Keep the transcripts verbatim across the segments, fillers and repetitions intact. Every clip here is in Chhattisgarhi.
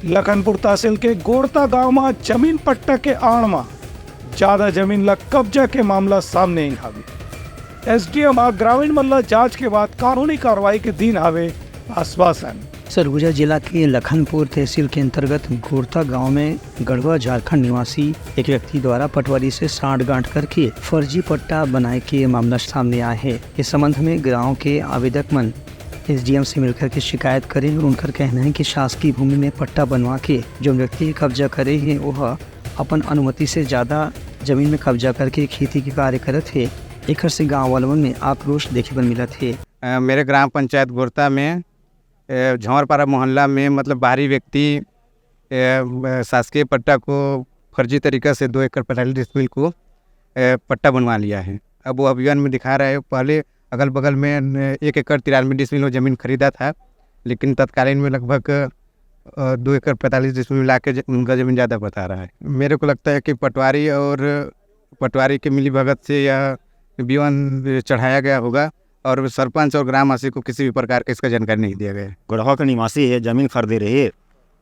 लखनपुर तहसील के गोड़ता गांव म जमीन पट्टा के आड़ म जादा जमीन ल कब्जा के मामला सामने आइन हावे। एसडीएम ह ग्रामीण मन ल जांच के बाद कानूनी कार्रवाई के दीन हावे आश्वासन। सरगुजा जिला के लखनपुर तहसील के अंतर्गत गोड़ता गांव में गढ़वा झारखंड निवासी एक व्यक्ति द्वारा पटवारी से सांठगांठ करके फर्जी पट्टा बनाए के मामला सामने आए हे। इस संबंध में गांव के आवेदक मन एसडीएम से मिलकर के शिकायत करे हे। उनकर कहना हे कि शासकीय भूमि में पट्टा बनवा के जो व्यक्ति कब्जा करे हे, ओह अपन अनुमति से जादा जमीन में कब्जा करके खेती के कार्य करत हे। एकर से गांव वाला मन में आक्रोश देखे बर मिलत हे। अ, मेरे ग्राम पंचायत गोड़ता में, अ, झंवरपारा मोहल्ला में, मतलब, बाहरी व्यक्ति, अ, शासकीय पट्टा को फर्जी तरीका से दो एकड़ पैंतालीस डिसमिल को, अ, पट्टा बनवा लिया है। अब वो अभियान में दिखा रहा है, पहले अगल बगल में, अ, एक एकड़ तिरानवे डिसमिल वो जमीन खरीदा था, लेकिन तत्कालीन में लगभग, अ, दो एकड़ पैंतालीस डिसमिल मिला के ज-, उनका जमीन ज़्यादा बता रहा है। मेरे को लगता है कि पटवारी और पटवारी के मिलीभगत से यह विवाद चढ़ाया गया होगा और सरपंच और ग्रामवासी को किसी भी प्रकार का इसका जानकारी नहीं दिया गया है। गढ़वा के निवासी हे, जमीन खरीदे रहे,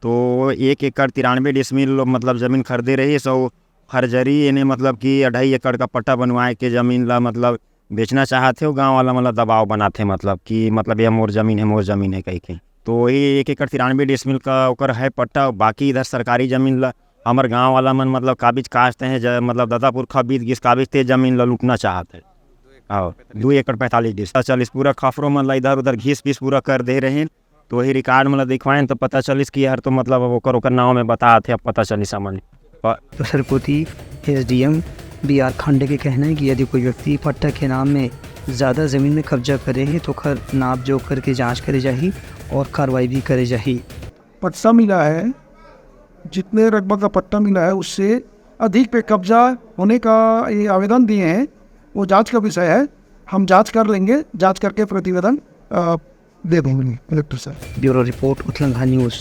तो एक एकड़ तिरानवे डिसमिल, मतलब, जमीन खरीदे रहे, सो फर्जरी एने, मतलब, कि अढ़ाई एकड़ का पट्टा बनवाए के जमीन ला, मतलब, बेचना चाहत हे, गांव वाला, मतलब, दबाव बनात हे, मतलब, कि, मतलब, ये मोर जमीन है, मोर जमीन है कह के। तो वही एक एकड़ तिरानवे डिसमिल का ओकर है पट्टा, बाकी इधर सरकारी जमीन ला हमर गांव वाला मन, मतलब, काबिज काटते हैं, ज-, मतलब, ददा पुरखा बीत गिस काबिज ते जमीन ला लूटना चाहत है। हाँ, दू एकड़ पैंतालीस डिस-, चालीस पूरा खफरो मन ला इधर उधर घिस पिस पूरा कर दे रहे। तो वही रिकॉर्ड मन ला दिखवाएं तो पता चलिस कि यार, तो, मतलब, अब ओकर, ओकर नाव में बतात हे, अब पता चलिस हमन। प- दूसर कोति एसडीएम बीआर खांडे के कहना है कि यदि कोई व्यक्ति पट्टा के नाम में ज्यादा जमीन में कब्जा करे हे तो ओकर नाप जोख करके जांच करे जाही और कार्रवाई भी करे जाही। पट्टा मिला है, जितने रकबा का पट्टा मिला है, उससे अधिक पे कब्जा होने का ये आवेदन दिए हैं, वो जांच का विषय है। हम जांच कर लेंगे, जांच करके प्रतिवेदन, अ, दे देंगे कलेक्टर साहब। Bureau report, Utlangha news.